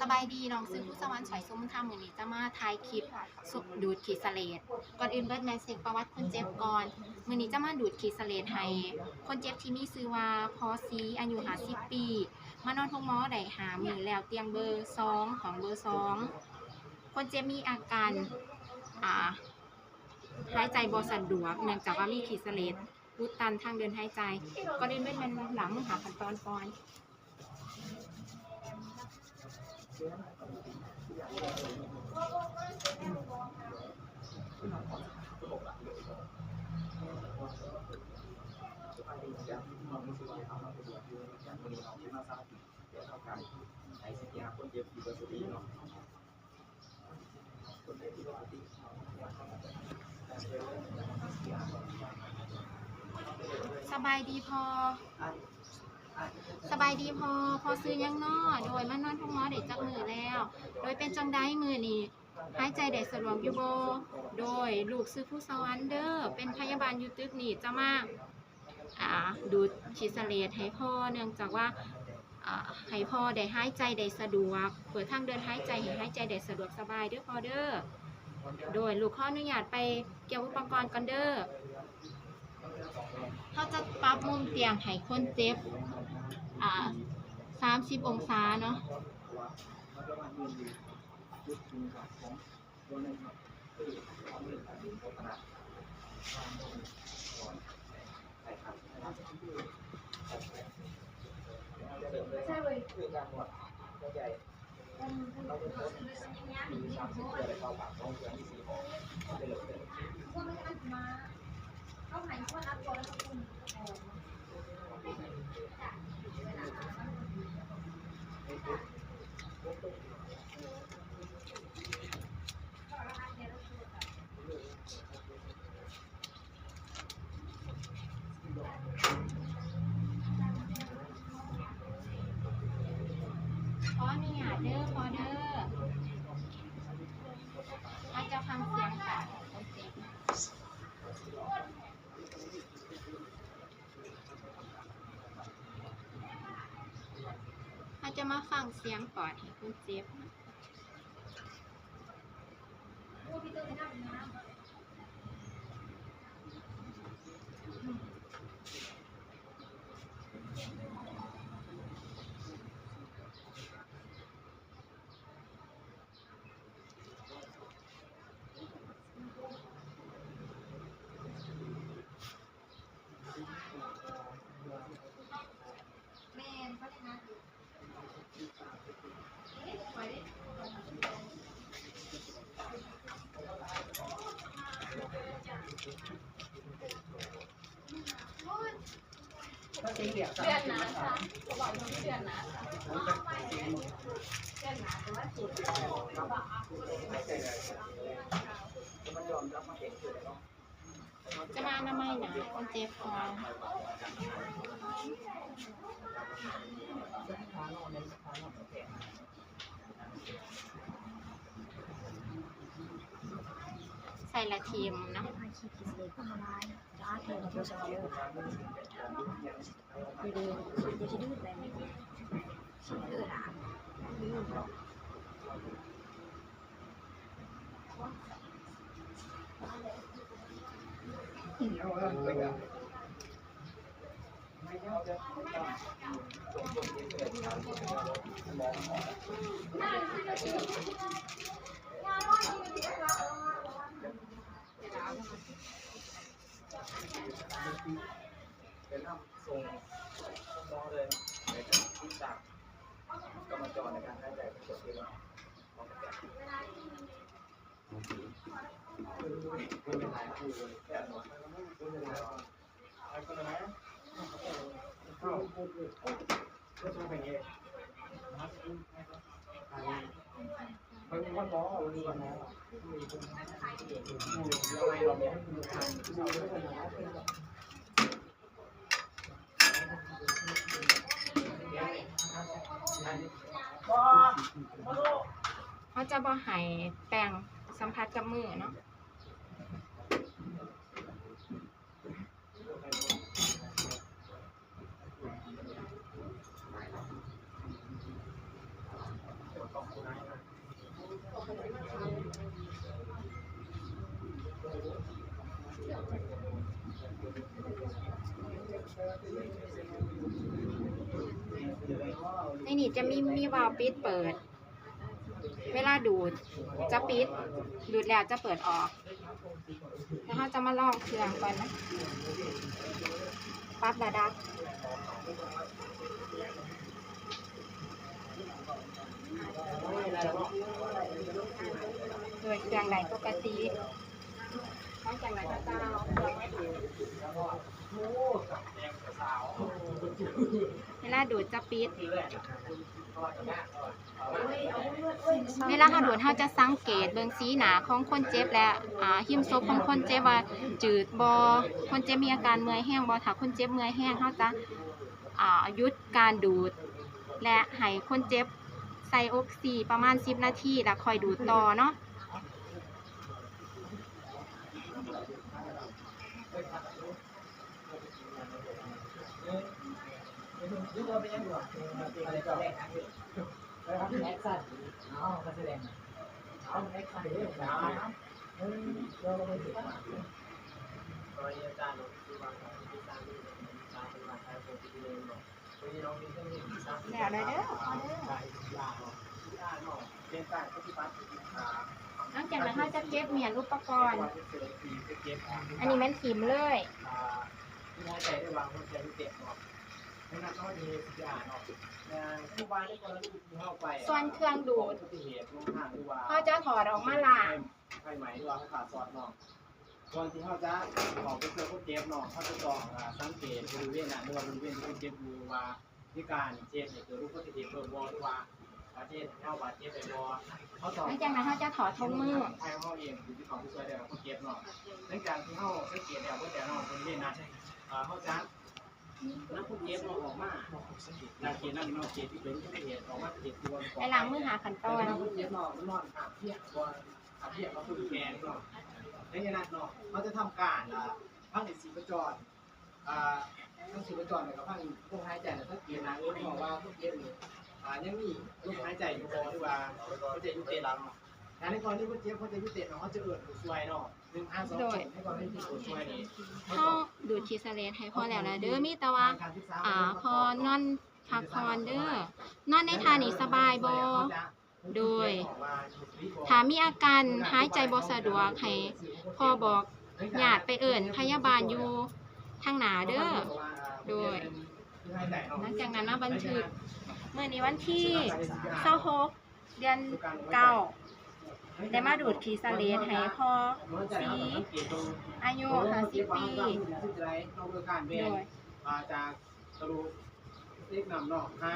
ສະບາຍດີ ນ້ອງຊື່ພູສະຫວັນ ສວຍ ສົມບຸນທຳ. ມື້ນີ້ຈະມາຖ່າຍຄລິບ ດູດຂີ້ສະເຫຼດ. ກ່ອນອື່ນເບີດແມ່ນເຊັກປະຫວັດຄົນເຈັບກ່ອນ. ມື້ນີ້ຈະມາດູດຂີ້ສະເຫຼດໃຫ້ຄົນເຈັບທີ່ມີຊື່ວ່າ ພໍສີ ອາຍຸຫ້າສິບປີ ມານອນໂຮງໝໍໄດ້ຫ້າມື້ແລ້ວ, ຕຽງເບີສອງ ຫ້ອງເບີສອງ. ຄົນເຈັບມີອາການ ອາ ຫາຍໃຈບໍ່ສະດວກ ເນື່ອງຈາກວ່າມີຂີ້ສະເຫຼດອຸດຕັນທາງເດີນຫາຍໃຈ. ກ່ອນອື່ນເບີດແມ່ນລ້າງມືຫ້າຂັ້ນຕອນກ່ອນ. ສະບາຍດີພໍ່. ສະບາຍດີພໍ່. ພໍ່ຊື່ຫຍັງນໍ? ໂດຍ ມານອນໂຮງໝໍໄດ້ຈັກມື້ແລ້ວ? ໂດຍ ເປັນຈັ່ງໃດມື້ນີ້? ຫາຍໃຈໄດ້ສະດວກຢູ່ບໍ່? ໂດຍ ລູກຊື່ພູສະຫວັນເດີ ເປັນພະຍາບານຢູ່ຕຶກນີ້ ຈະມາ ອາ ດູດຂີ້ສະເຫຼດໃຫ້ພໍ່ ເນື່ອງຈາກວ່າ ອາ ໃຫ້ພໍ່ໄດ້ຫາຍໃຈໄດ້ສະດວກ ເປີດທາງເດີນຫາຍໃຈໃຫ້ຫາຍໃຈໄດ້ສະດວກສະບາຍເດີພໍ່ເດີ. ໂດຍ ລູກຂໍອະນຸຍາດໄປກຽມອຸປະກອນກ່ອນເດີ. ເຮົາຈະປັບມຸມຕຽງໃຫ້ຄົນເຈັບ ອາ ສາມສິບອົງສາເນາະ. ຂໍອະນຸຍາດເດີພໍ່ເດີ. ເຮົາຈະຟັງສຽງປາກຂອງຄົນເຈັບ. ເຮົາຈະມາຟັງສຽງປອດໃຫ້ຄົນເຈັບ. ຈະມາອະນາໄມໜ້າຄົນເຈັບກ່ອນ. ໃສ່ລະທີມເນາະ. ເຮົາຈະບໍ່ໃຫ້ແປ້ງສຳຜັດກັບມືເນາະ. ເ ຈະມີ ມີວາວປິດເປີດ ເວລາດູດຈະປິດ ດູດແລ້ວຈະເປີດອອກ. ແລ້ວເຮົາຈະມາລອງເຄື່ອງກ່ອນນະ ປັບລະດັບ ໂດຍເຄື່ອງໄດ້ປົກກະຕິ. ຫຼັງຈາກນັ້ນເຮົາຈະເອົາເຄື່ອງມາດູດ ເວລາດູດຈະປິດ. ເວລາເຮົາດູດ ເຮົາຈະສັງເກດເບິ່ງສີໜ້າຂອງຄົນເຈັບ ແລະ ອາ ຮິມສົບຂອງຄົນເຈັບວ່າຈືດບໍ່, ຄົນເຈັບມີອາການເມື່ອຍແຮງບໍ່. ຖ້າຄົນເຈັບເມື່ອຍແຮງ ເຮົາຈະ ອາ ຢຸດການດູດ ແລະ ໃຫ້ຄົນເຈັບໃສ່ອົກຊີປະມານສິບນາທີ ແລ້ວຄ່ອຍດູດຕໍ່ເນາະ. ແລ້ວເດີ ພໍເດີ. ຫຼັງຈາກນັ້ນເຮົາຈະເກັບມ້ຽນອຸປະກອນ ອັນນີ້ແມ່ນຖິ້ມເລີຍ. ສ່ວນເຄື່ອງດູດ ເຮົາຈະຖອດອອກມາລ້າງ ໄຟໄໝ້ ຫຼືວ່າໄຟຟ້າຊັອດເນາະ. ກ່ອນທີ່ເຮົາຈະເຂົ້າໄປຊ່ວຍຄົນເຈັບເນາະ ເຮົາຈະຕ້ອງ ອາ ສັງເກດບໍລິເວນນັ້ນ ຫຼືວ່າບໍລິເວນທີ່ຄົນເຈັບຢູ່ວ່າ ມີການເຮັດໃຫ້ເກີດອຸບັດຕິເຫດເພີ່ມບໍ່ ຫຼືວ່າອາດເຮັດໃຫ້ເຮົາບາດເຈັບໄດ້ບໍ່. ເຮົາຕ້ອງ ຫຼັງຈາກນັ້ນເຮົາຈະຖອດຖົງມື ໃຫ້ເຮົາເອງທີ່ເຂົ້າໄປຊ່ວຍໄດ້ກັບຄົນເຈັບເນາະ. ຫຼັງຈາກທີ່ເຮົາສັງເກດແລ້ວເບິດແລ້ວເນາະ ບໍລິເວນນັ້ນ ອາ ເຮົາຈະ ນຳຄົນເຈັບເນາະອອກມາຈາກເຂດນັ້ນເນາະ ເຂດທີ່ເກີດອຸບັດຕິເຫດ ອອກມາເຂດທີ່ວ່າ ໄປລ້າງມືຫ້າຂັ້ນຕອນ. ນຳຄົນເຈັບເນາະມານອນຂ້າງທຽງ ບ່ອນຂ້າງທຽງເນາະ ຄືແຂນເນາະ. ໃນເວລານັ້ນເນາະ ເຮົາຈະທຳການ ອາ ຟັງເສຍງຊີບພະຈອນ ອ່າ ທັງຊີບພະຈອນ ແລ້ວກໍຟັງລົມຫາຍໃຈ ແລ້ວສັງເກດໜ້າເອີ່ນເນາະວ່າຄົນເຈັບນີ້ ອ່າ ຍັງມີລົມຫາຍໃຈຢູ່ບໍ່ ຫຼືວ່າຫົວໃຈຢຸດເຕັ້ນ. ຖ້າໃນກໍລະນີຄົນເຈັບຫົວໃຈຢຸດເຕັ້ນເນາະ ເຮົາຈະເອີ້ນຜູ້ຊ່ວຍເນາະ ໜຶ່ງຫາສອງຄົນ. ໃນກໍລະນີທີ່ຜູ້ຊ່ວຍນີ້ ເຮົາດູດຂີ້ສະເລດໃຫ້ພໍ່ແລ້ວລະເດີ ມີແຕ່ວ່າ ອ່າ ພໍ່ນອນພັກຜ່ອນເດີ ນອນໃນທ່ານີ້ສະບາຍບໍ່? ໂດຍ ຖ້າມີອາການຫາຍໃຈບໍ່ສະດວກ ໃຫ້ພໍ່ບອກຍາດໄປເອີ້ນພະຍາບານຢູ່ທາງໜ້າເດີ. ໂດຍ ຫຼັງຈາກນັ້ນມາບັນທຶກ ມື້ນີ້ວັນທີຊາວຫົກ ເດືອນເກົ້າ ໄດ້ມາດູດຂີ້ສະເລດໃຫ້ພໍ່ສີ ອາຍຸຫ້າສິບປີ. ໂດຍ ຈາກກະດູກເຫຼັກນ້ຳເນາະ.